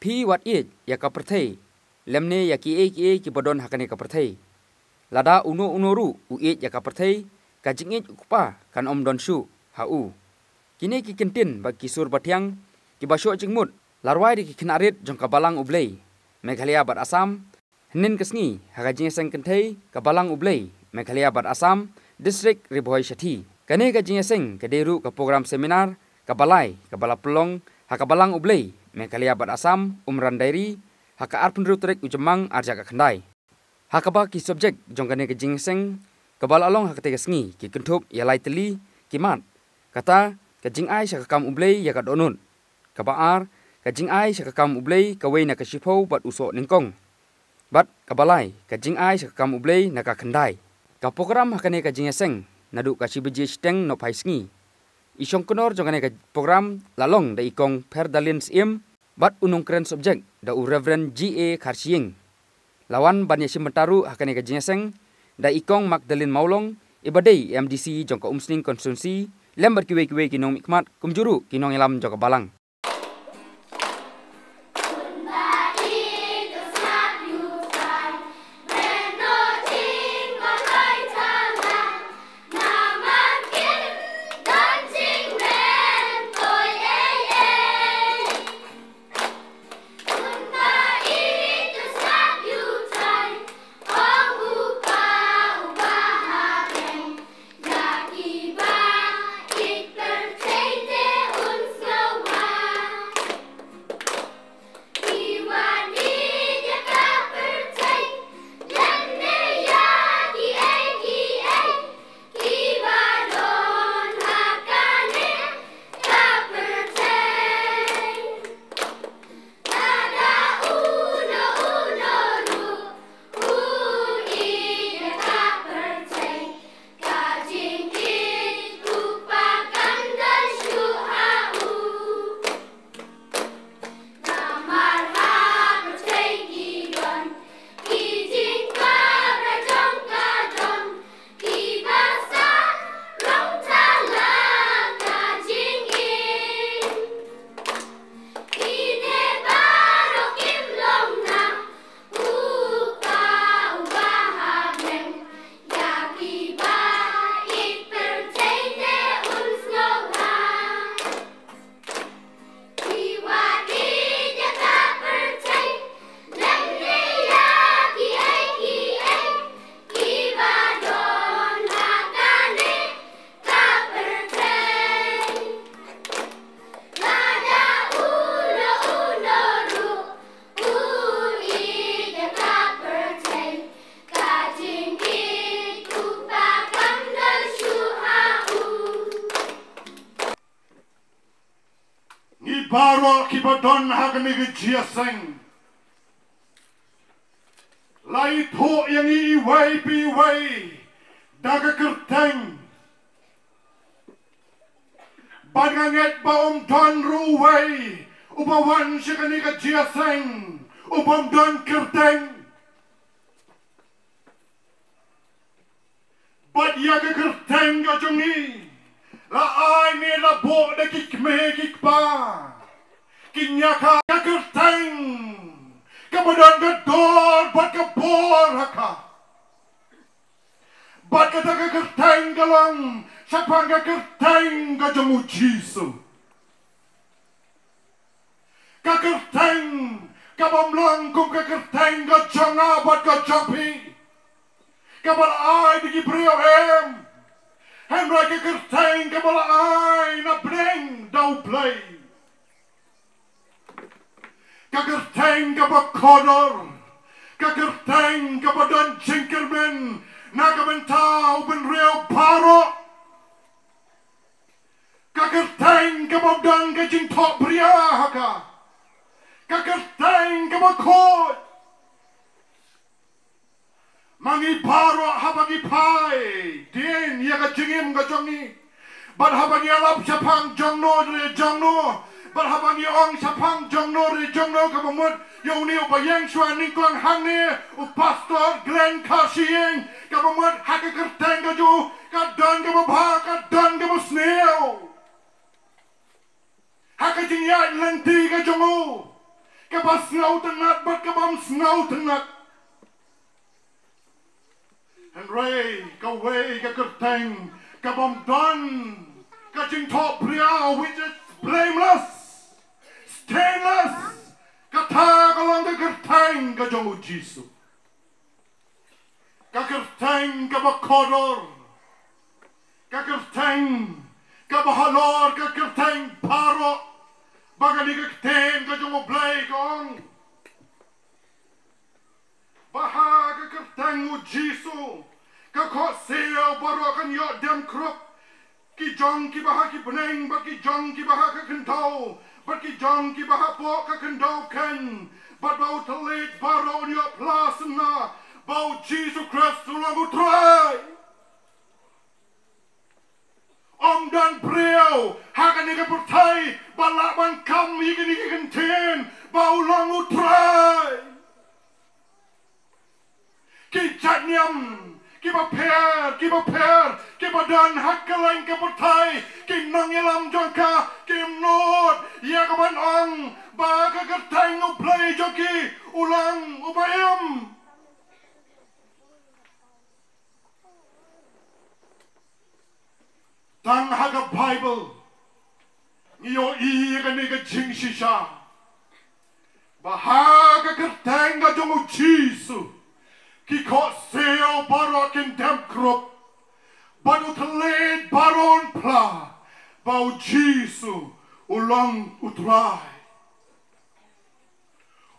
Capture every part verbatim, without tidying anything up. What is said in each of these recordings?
Hi wat ïeit ïa ka pyrthei, lymne ïa kiei kiei kiba don ha kane ka pyrthei. Lada uno uno ruh u ïeit ïa ka pyrthei, ka jingïeit u Kpa kan ym don shuh ha u. Kine ki kyntien bad ki sur bathiang kiba shoh jingmut la rwai da ki khynnah rit jong ka Balang U Blei Meghalaya bad Assam, hynnin ka sngi ha ka jingïaseng kynthei ka Balang U Blei Meghalaya bad Assam, District Ri Bhoi Shathi. Kane ka jingïaseng ka dei ruh ka program seminar kaba lai kaba la pynlong ha ka Balang U Blei Meghalaya bad Assam, Umran Diary, ha ka arphew hynriew tarik u Jymmang arhajar khyndai. Ha kaba ki subject jong kane ka jingïaseng kaba la long ha katei ka sngi ki kynthup ïa lai tylli ki mat. Kata, ka jingai sha ka kam U Blei ïa ka dohnud. Kaba ar, ka jingai sha ka kam U Blei kawei na ka shiphew bad u soh nyngkong. Bad kaba lai, ka jingai sha ka kam U Blei na ka khyndai. Ka program ha kane ka jingïaseng naduh ka shi baje shiteng nohphai sngi. I shongknor jong kane ka program la long da i Kong Pherdalin Syiem bad u nongkren subject da u Reverend G A Kharshiing. La wan ban ïashim bynta ruh ha kane ka jingïaseng da i Kong Magdalene Mawlong, iba dei M D C jong ka Umsning Constituency, lem bad kiwei kiwei ki nongmihkhmat kumjuh ruh ki nongïalam jong ka Balang. Ngi baroh kiba don ha kane ka jingïaseng, la ithuh ïa ngi iwei pa iwei da ka kyrteng. Bad nga ngeit ba ym don ruh uwei uba wan sha kane ka jingïaseng uba ym don kyrteng. Bad ïa ka kyrteng ka jong ngi la ai ne la buh da ki kmie ki kpa, ki ñiah ka kyrteng kaba don ka dor bad ka bor ha ka. Bad kata ka kyrteng ka long shaphang ka kyrteng ka jong u Jisu. Ka kyrteng kaba ym long kum ka kyrteng ka jong nga bad ka jong phi, kaba la ai da ki briew, em. Hynrei ka kyrteng kaba la ai na bneng da U Blei. Ka kyrteng kaba kordor, ka kyrteng kaba don jingkyrmen na ka bynta u bynriew baroh. Ka kyrteng kaba ym don ka jingthohbria ha ka. Ka kyrteng kaba khuid. Ma ngi baroh haba ngi phai dien ïa ka jingim ka jong ngi, bad haba ngi ïalap shaphang jongno re jongno, bad haba ngi ong shaphang jongno re jongno, kaba mut ïa une uba ïeng shuwa nyngkong hangne, u Pastor Glenn Kharshiing, kaba mut ha ka kyrteng ka jong u ka don kaba bha, ka don kaba sniew. Ha ka jingïaid lynti ka jong u, kaba sngewtynnat bad ka bym sngewtynnat. Hynrei kawei ka kyrteng ka bym don ka jingthoh briaw, which is blameless, stainless. Kata ka long ka kyrteng ka jong u Jisu. Ka kyrteng kaba kordor, ka kyrteng kaba halor, ka kyrteng baroh. Ba kane ka ktien ka jong u Blei ka ong ba ha ka kyrteng u Jisu ka khohsiew baroh kan ïoh dem khrup. Ki jong kiba ha ki bneng bad ki jong kiba ha ka khyndew bad ki jong kiba hapoh ka khyndew kheiñ, bad ba u thylliej baroh un ïoh phla syndon ba u Jisu Khrist u long u Trai. Ym don briew ha kane ka pyrthei ba lah ban kam ïa kine ki kyntien ba u long u Trai. Ki jait niam kiba pher, kiba pher, kiba don ha kylleng ka pyrthei, ki nongïalam jong ka, kim nud ïa ka ban ong ba ka kyrteng u Blei jong ki u long uba im. Tang ha ka Baibl ngi ïohi ïa kane ka jingshisha ba ha ka kyrteng ka jong u Jisu ki khohsiew baroh kin dem khrup, bad u thylliej baroh un phla ba u Jisu u long u Trai.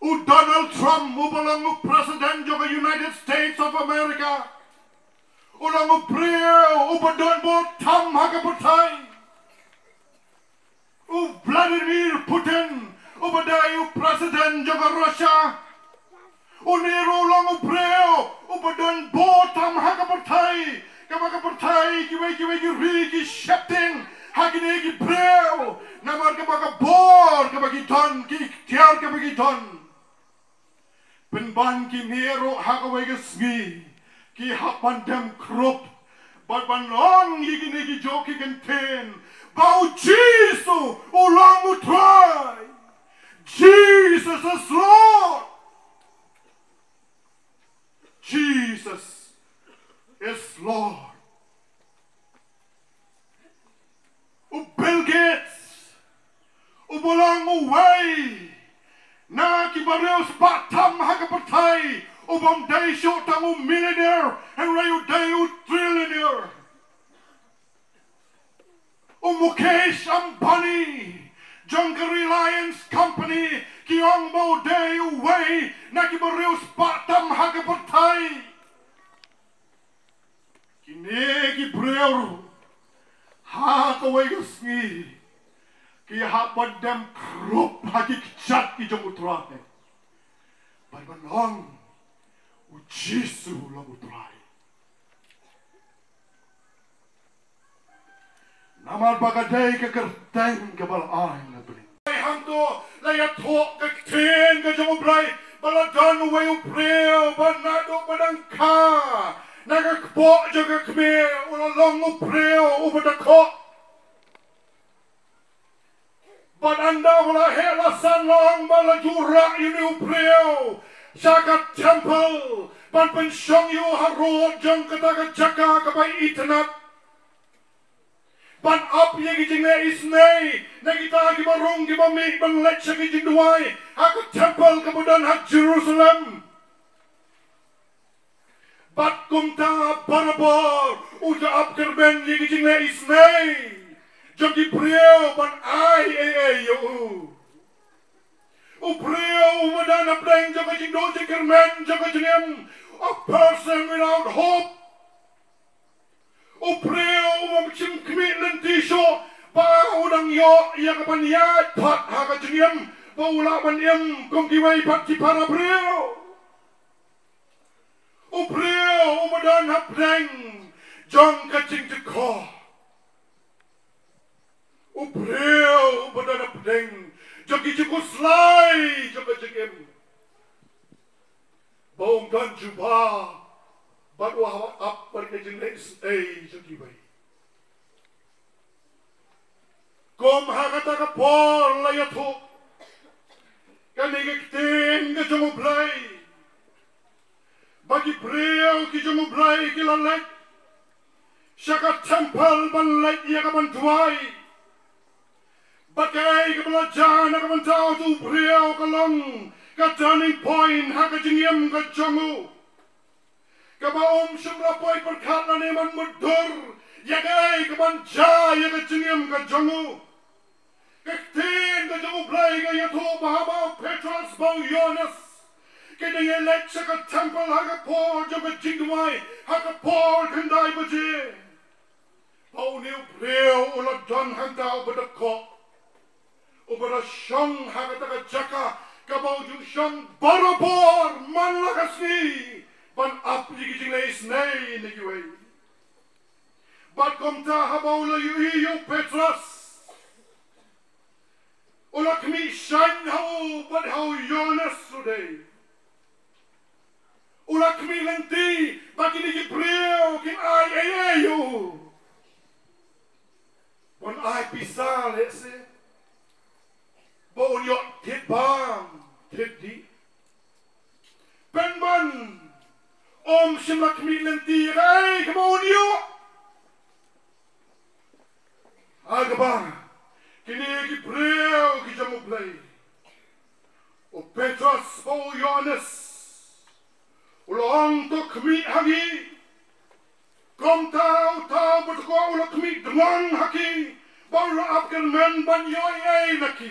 U Donald Trump uba long u President jong ka United States of America u long u briew uba don bor tam ha ka pyrthei. U Vladimir Putin uba dei u President jong ka Russia, une ruh u long u briew uba don bor tam ha ka pyrthei. Kaba ka pyrthei, kiwei kiwei ki ri ki sheptieng ha kine ki briew namar kaba ka bor kaba ki don, ki iktiar kaba ki don. Pynban kine ruh ha kawei ka sngi ki hap ban dem khrup bad ban ong ïa kine ki jong ki kyntien ba u Jisu u long u Trai. Jesus is Lord. Jesus is Lord. U Bill Gates uba long uwei na ki briew spah tam ha ka pyrthei, u bym dei shuh tang u millionaire, hynrei u dei u trillionaire. U Mukesh Ambani jong ka Reliance Company, ki ong ba u dei uwei na ki briew spah tam ha ka pyrthei. Kine ki briew ruh ha kawei ka sngi ki hap ban dem khrup ha ki kjat ki jong u Trai bad ban ong u Jisu u long u Trai. Namar ba ka dei ka kyrteng kaba la ai na bneng. Hangto la ïathuh ka ktien ka jong U Blei ba la don uwei u briew ba naduh ba dang kha na ka kpoh jong ka kmie u la long u briew uba dkhot. Bad ynda ba la heh la san la ong ba la ju rah ïa une u briew sha ka temple ban pynshong ïa u harud jong kata ka jaka kaba itynnat. Ban ap ïa ki jingleh isynei na kita kiba rung kiba mih ban leit sha ki jingduwai ha ka temple kaba don ha Jerusalem. Bad kumta barabor u da ap kyrmen ïa ki jingleh isynei jong ki briew ban ai ei ei ïa u. U briew uba don hapdeng jong ka jingduh jingkyrmen jong ka jingim, a person without hope. U briew uba ym shym khmih lynti shuh ba u dang ïoh ïa ka ban ïaid pat ha ka jingim ba u lah ban im kum kiwei pat ki para briew. U briew uba don hapdeng jong ka jingdukor. U briew uba don hapdeng jong ki jingkhuslai jong ka jingim. Ba um don jubab bad u hap ap bad ka jingleh isynei jong kiwei. Kum ha kata ka por la ïathuh Kane ka ktien ka jong U Blei, ba ki briew ki jong U Blei ki la leit sha ka temple ban leit ïa ka ban duwai. Bad kaei kaba la jia na ka bynta u briew ka long ka turning point ha ka jingim ka jong u. Kaba um shym la poi pyrkhat lane ban mutdur ïa kaei kaban jia ïa ka jingim ka jong u. Ka ktien ka jong U Blei ka ïathuh ba haba u Petros bad u Ïoannis ki dang ïaleit sha ka temple ha ka por jong ka jingduwai, ha ka por khyndai baje, ba une u briew u la don hangta uba dkoh, uba la shong ha kata ka jaka kaba u ju shong barabor man la ka sngi ban ap ïa ki jingleh isynei na kiwei. Bad kumta haba u la ïohi ïa u Petros, u la khmih shaiñ ha u bad ha u Ïoannis ruh dei. U la khmih lynti ba kine ki briew kin ai ei ei ïa u. Ban ai pisa lehse ba un ïoh thied bam thied dih. Pynban um shym la khmih lynti ïa kaei kaba un ïoh. Ha kaba kine ki briew ki jong U Blei, u Petros bad u Ïoannis, u la ong to khmih ha ngi. Kumta uta u ba dkoh u la khmih dngong ha ki bad u la ap kyrmen ban ïoh ei ei na ki.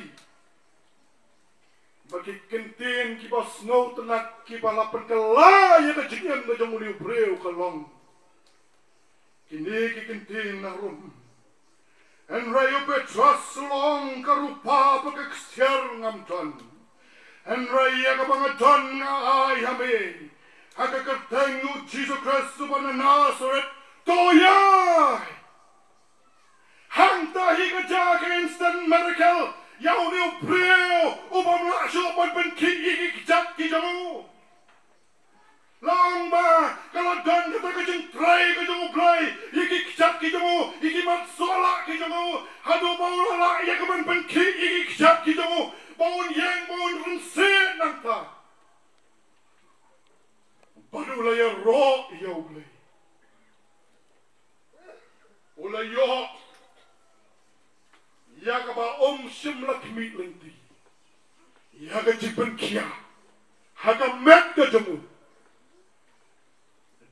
Bad ki kyntien kiba sngewtynnat kiba la pynkylla ïa ka jingim ka jong une u briew ka long kine ki kyntien harum. Hynrei u Petros u la ong, ka rupa bad ka ksiar ngam don, hynrei ïa kaba nga don nga ai ha me. Ha ka kyrteng u Jisu Khrist uba na Nasaret, to ïaid. Hangta hi ka jia ka instant miracle ïa une u briew u bym lah shuh ban pynkhih ïa ki kjat ki jong u. La ong ba ka la don kata ka jingtrei ka jong U Blei ïa ki kjat ki jong u, ïa ki mat sohlah ki jong u, haduh ba u la lah ïa ka ban pynkhih ïa ki kjat ki jong u, ba un ïeng ba un rynsied nangta. Bad u la ïaroh ïa U Blei. U la ïoh ïa kaba um shym la khmih lynti, ïa ka jingpynkhiah ha ka met ka jong u.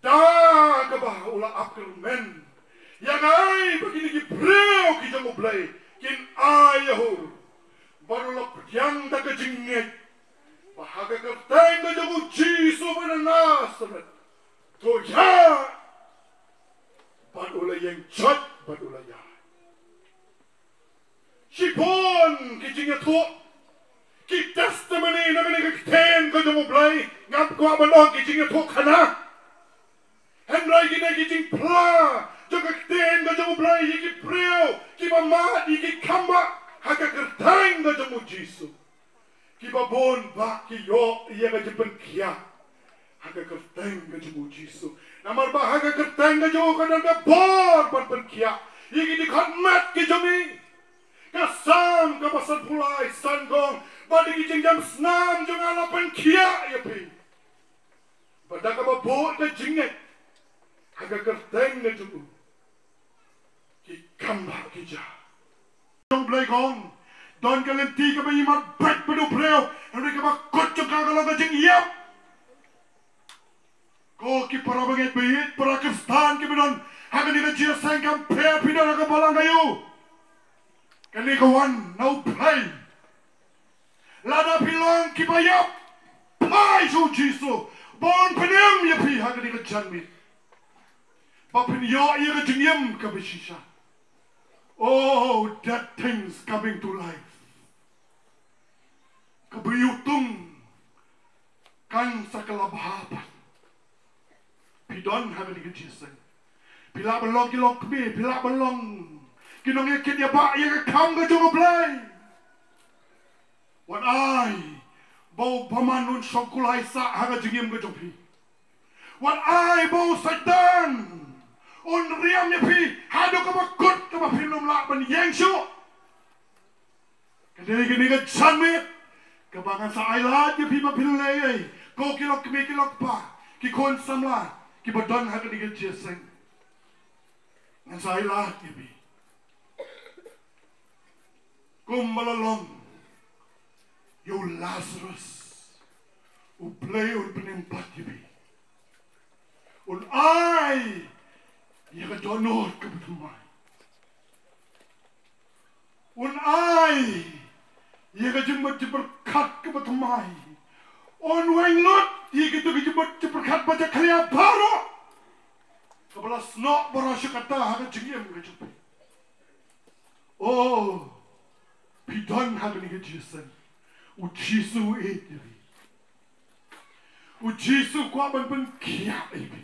Da kaba u la ap kyrmen ïa kaei ba kine ki briew ki jong U Blei kin ai ïa u. Bad u la pdiang da ka jingngeit ba ha ka kyrteng ka jong u Jisu ba na Nasaret, to ïaid. Bad u la ïeng jot bad u la ïaid. Shibun ki jingïathuh, ki testimony na kane ka ktien ka jong U Blei, ngam kwah ban ong ki jingïathuh khana. Hynrei kine ki jingphla jong ka ktien ka jong U Blei ïa ki briew kiba mad, ïa ki khambah ha ka kyrteng ka jong u Jisu. Kiba bun bah ki ïoh ïa ka jingpynkhiah ha ka kyrteng ka jong u Jisu. Namar ba ha ka kyrteng ka jong u ka don ka bor ban pynkhiah ïa ki dkhot met ki jong ngi. Ka Salm kaba sanphew lai, san kong, ba da ki jingjam snam jong nga la pynkhiah ïa phi. Ba da kaba bud ka jingngeit ha ka kyrteng ka jong u, ki khambah ki jia. Jong Blei kong, don ka lynti kaba ïa mat bad bad u briew, hynrei kaba kut jong ka ka long ka jingïap. Ko ki para bangeit baieit, para Khristan kiba don ha kane ka jingïaseng, kam pher phi don ha ka balang ka ïew. Kane ka wan na U Blei. Lada phi long kiba ïap, phai sha u Jisu ba un pynim ïa phi ha kane ka janmiet, ba phin ïoh ïa ka jingim kaba shisha. Oh, dead things coming to life. Kaba ïoh tung kan sa ka la bha pat. Phi don ha kane ka jingïaseng. Phi lah ban long ki longkmie, phi lah ban long ki nongïakit ïabah ïa ka kam ka jong U Blei. Wat ai ba u bymman un shong kulai sah ha ka jingim ka jong phi. Wat ai ba u Soitan un riam ïa phi haduh kaba kut kaba phin ym lah ban ïeng shuh. Ka dei kane ka janmiet Kaba ngan sa ai lad ïa phi ba phin leh ei, ko ki lok kmie ki lok kpa, ki khun samla kiba don ha kane ka jingïaseng. Ngan sa ai lad ïa phi. Kumba la long ïa u Lazarus, U Blei un pynim pat ïa phi. Un ai ïa ka dohnud kaba thymmai. Un ai ïa ka jingmut jingpyrkhat kaba thymmai. Un weng lut ïa kito ki jingmut jingpyrkhat ba jakhlia baroh kaba la snoh baroh shi katta ha ka jingim ka jong phi. Oh, phi don ha kane ka jingïaseng. U Jisu u ïeit ïa phi. U Jisu u kwah ban pynkhiah ïa phi.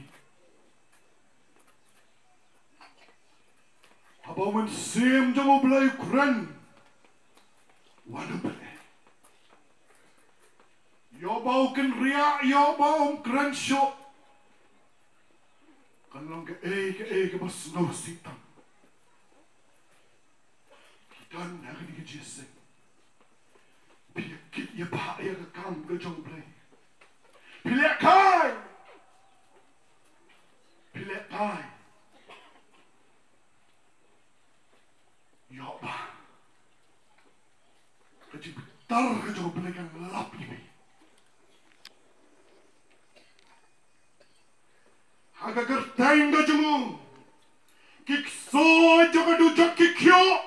Haba u Mynsiem jong U Blei u kren, wat ym pyneh. Ïoh ba u kynriah, ïoh ba um kren shuh, kan long kaei kaei kaba sngewsih tam. Phi don ha kane ka jingïaseng. Phi ïa kit ïa ba ïa ka kam ka jong U Blei. Phi leh kai. Phi leh kai. Ïoh ba ka jingbitar ka jong U Blei kan lap ïa phi. Ha ka kyrteng ka jong u, ki ksuid jong ka dujok ki kyiuh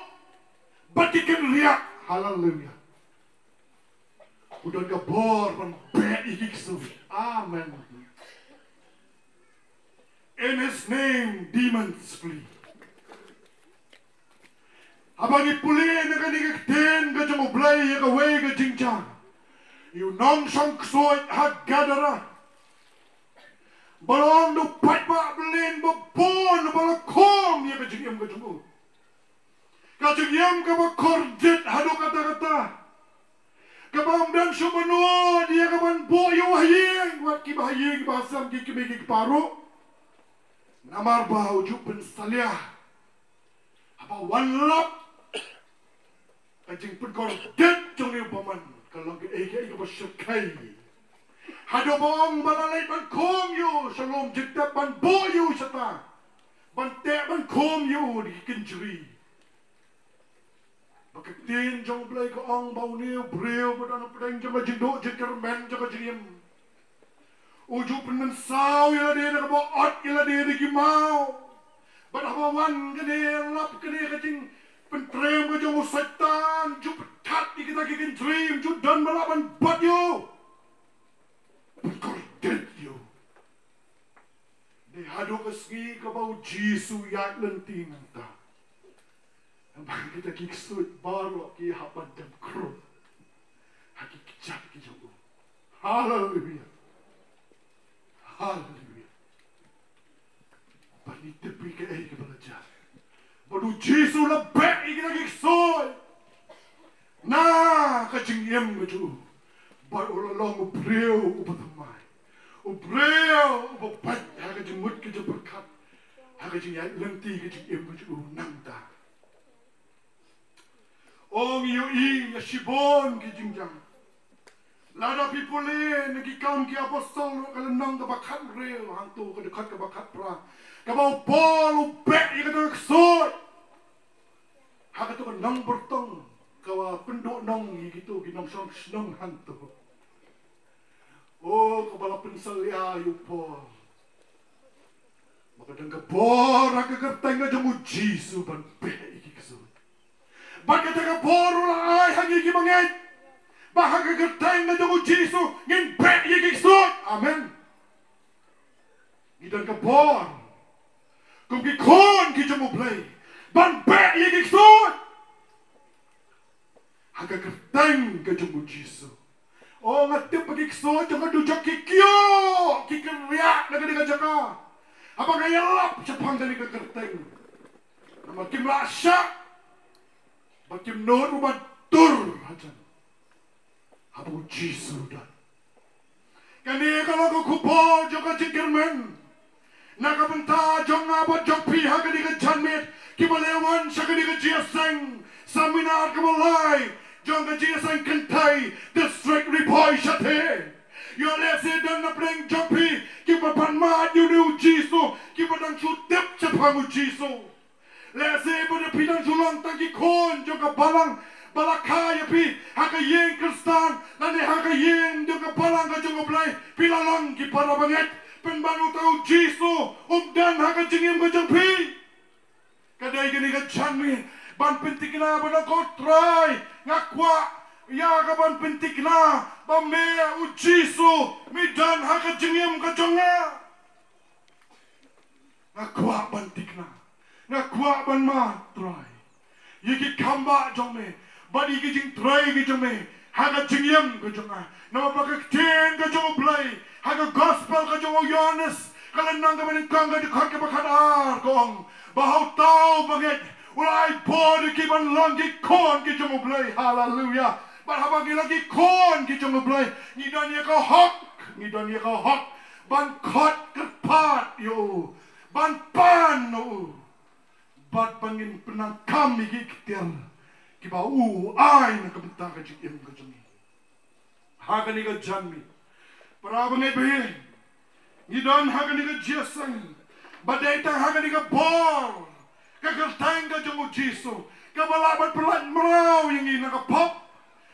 bad ki kynriah. Haleluia. U don ka bor ban beh ïa ki ksuid. Amen. In his name, demons flee. Haba ngi pule na kane ka ktien ka jong U Blei ïa kawei ka jingjia, ïa u nongshong ksuid ha Gadara, ba long da u paidbah blyndam babun ba la khum ïa ka jingim ka jong u. Ka jingim kaba kordit haduh katta katta, kaba ym don shuh ba nud ïa ka ban buh ïa u ha ïing, wat kiba ha ïing ba ha sem, ki kmie ki kpa ruh. Namar ba u ju pynsalia. Haba wan lap, ka jingpynkordit jong u bymman ka long kaei kaei kaba shyrkhei. Haduh ba ong ba la leit ban khum ïa u sha lum jingtep, ban buh ïa u shata, ban teh ban khum ïa u da ki kynjri. Ba ka ktien jong U Blei ka ong ba une u briew ba don hapdeng jong ka jingduh jingkyrmen jong ka jingim, u ju pynmynsaw ïa lade da kaba ot ïa lade da ki maw. Bad haba wan kane, lap kane ka jingpyntriem ka jong u Soitan, ju pyntat ïa kita ki kynjri, ju don ba lah ban bat ïa u, pynkordit ïa u. Dei haduh ka sngi kaba u Jisu u ïaid lynti nangta, namar kita ki ksuid baroh ki hap ban dem khrum ha ki kjat ki jong u. Haleluia. Haleluia. Bad ngi tip ïa kaei kaba la jia. Bad u Jisu u la beh ïa kita ki ksuid na ka jingim ka jong u. Bad u la long u briew uba thymmai, u briew uba pait ha ka jingmut ka jingpyrkhat, ha ka jingïaid lynti ka jingim ka jong u nangta. Ong ïohi ïa shibun ki jingjia. Lada phi pule na Ki Kam ki Apostol ruh, ka lynnong kaba khathynriew hangto, ka dkhot kaba khatphra, kaba u Paul u beh ïa kato ka ksuid ha kato ka nongbyrtong kaba pynduhnong ïa kito ki nongshong shnong hangto. O, kaba la pynsalia ïa u Paul. Ba ka don ka bor ha ka kyrteng ka jong u Jisu ban beh ïa ki ksuid. Bad kata ka bor u la ai ha ngi ki bangeit, ba ha ka kyrteng ka jong u Jisu ngin beh ïa ki ksuid. Amen. Ngi don ka bor kum ki khun ki jong U Blei ban beh ïa ki ksuid ha ka kyrteng ka jong u Jisu. O, nga tip ba ki ksuid jong ka dujok ki kyiuh, ki kynriah na kane ka jaka haba nga ïalap shaphang kane ka kyrteng. Namar kim lah shah, ba kim nud ruh ban tur hajan haba u Jisu u don. Kane ka long ka khubor jong ka jingkyrmen na ka bynta jong nga bad jong phi ha kane ka janmiet, kiba la wan sha kane ka jingïaseng seminar kaba lai jong ka Jingïaseng Kynthei District Ri Bhoi Shathie. Ïoh lehse don na pdeng jong phi kiba pan mad ïa une u Jisu, kiba dang shu tip shaphang u Jisu. Lehse ba da phi dang shu long tang ki khun jong ka balang ba la kha ïa phi ha ka ïing Khristan lane ha ka ïing jong ka balang ka jong U Blei, phi la long ki para bangeit. Pynban uta u Jisu um don ha ka jingim ka jong phi. Ka dei kane ka jingmut ban pynthikna ba na ko Trai, nga kwah ïa ka ban pynthikna ba me u Jisu me don ha ka jingim ka jong nga. Nga kwah ban thikna, nga kwah ban mad Trai ïa ki kam ba jong me bad ïa ki jingtrei ki jong me ha ka jingim ka jong nga. Namar ba ka ktien ka jong U Blei ha ka gospel ka jong u Ïoannis ka lynnong kaba nyngkong ka dkhot kaba khatar ka ong ba ha uta u bangeit u la ai bor ïa ki ban long ki khun ki jong U Blei. Haleluya. Bad haba ngi long ki khun ki jong U Blei ngi don ïa ka hok, ngi don ïa ka hok ban khot kyrpad ïa u, ban pan ïa u, bad ban ngin pyndonkam ïa ki ktien kiba u ai na ka bynta ka jingim ka jong ngi. Ha kane ka jingmut, para bangeit ba ïeit, ngi don ha kane ka jingïaseng ba dei tang ha kane ka bor, ka kyrteng ka jong u Jisu kaba lah ban pyllait mraw ïa ngi na ka pop.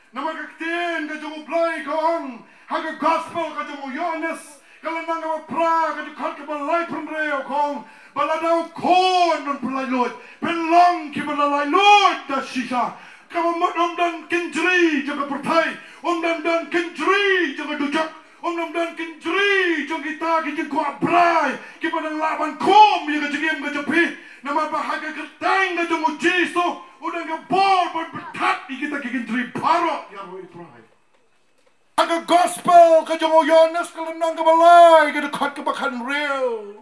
Namar ka ktien ka jong U Blei ka ong ha ka gospel ka jong u Ïoannis ka lynnong kaba phra ka dkhot kaba laiphew hynriew ka ong ba lada u Khun un pynlait luid, phin long kiba la lait luid da shisha. Kaba mut um don kynjri jong ka pyrthei, um don don kynjri jong ka dujok, um don don kynjri jong kita ki jingkwah brai kiba dang lah ban khum ïa ka jingim ka jong phi. Namar ba ha ka kyrteng ka jong u Jisu u don ka bor ban pynthat ïa kita ki kynjri baroh ïa ruh i Trai. Ha ka gospel ka jong u Ïoannis ka lynnong kaba lai ka dkhot kaba khathynriew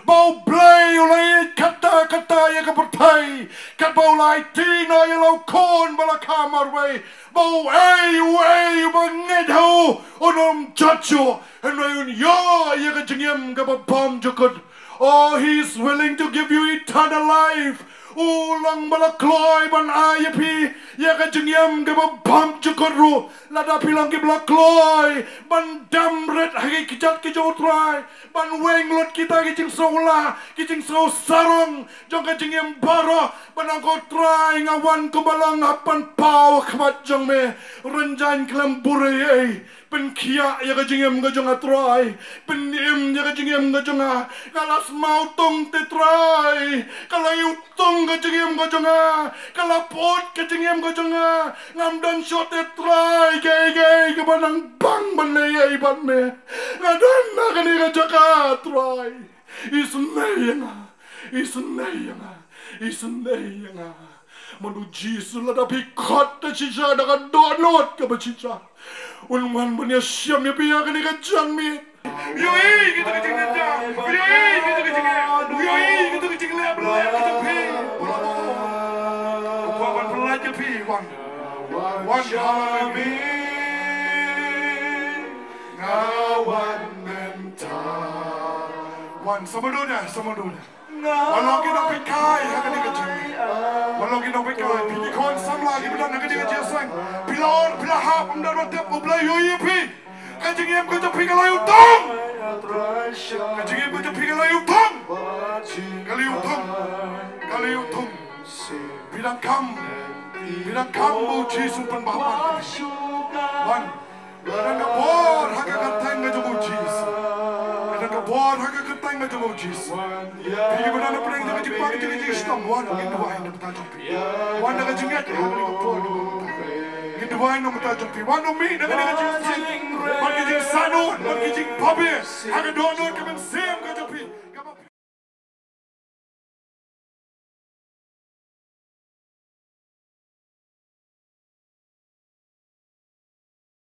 ba U Blei u la ïeit katta katta ïa ka pyrthei katba u la aiti noh ïa la u Khun ba la kha marwei, ba uei uei uba ngeit ha u un ym jot shuh, hynrei un ïoh ïa ka jingim kaba bymjukut. Oh, he is willing to give you eternal life. U long ba la kloi ban ai ïa phi ïa ka jingim kaba bymjukut ruh lada phi long kiba la kloi ban dam rit ha ki kjat ki jong u Trai, ban weng lut kita ki jingsngewlah, ki jingsngewsarong jong ka jingim baroh, ban ong ko Trai nga wan kumba long ha ban paw ha khmat jong me. Rynjang khlem bun ei ei, pynkhiah ïa ka jingim ka jong nga Trai, pynim ïa ka jingim ka jong nga. Nga la smaw tung te Trai, ka la ïutung ka jingim ka jong nga, ka la put ka jingim ka jong nga. Ngam don shuh te Trai kaei kaei kaba nang bang ban leh ei ei bad me. Nga don ha kane ka jaka Trai, isynei ïa nga, isynei ïa nga, isynei ïa nga. Mano u Jisu lada phi khot da shisha da ka dohnud kaba shisha, un wan ban ïashem ïa phi ha kane ka jingmut. Ïohi kita ki jingniah, ïohi kita ki jingeh, ïohi kita ki jingleh ba leh ka jong phi. U kwah ban pyllait ïa phi, wan, wan, haleluya. Nga wan mynta. Wan, sa mano da, sa mano da. Wan long ki nongpeitkai ha kane ka jingmut. Wan long ki nongpeitkai. Phi ki khun samla kiba don ha kane ka jingïaseng, phi la or, phi la hap, ym don ba tip, U Blei u ïohi ïa phi. Ka jingim ka jong phi ka la ïutung. Ka jingim ka jong phi ka la ïutung. Ka la ïutung. Ka la ïutung. Phi donkam, phi donkam ba u Jisu pynbha pat. Wan. Ka don ka bor ha ka kyrteng ka jong u Jisu. Ka don ka bor ha ka kyrteng ka jong u Jisu. Phi kiba don na pdeng jong ka jingpang jong ka jingshitom, wan, ngin duwai na ka bynta jong phi. Wan na ka jingngeit ha kane ka por. Ngin duwai na ka bynta jong phi. Wan, ym mih na kane ka jingïaseng bad ki jingsahnud bad ki jingbabe ha ka dohnud ka mynsiem ka jong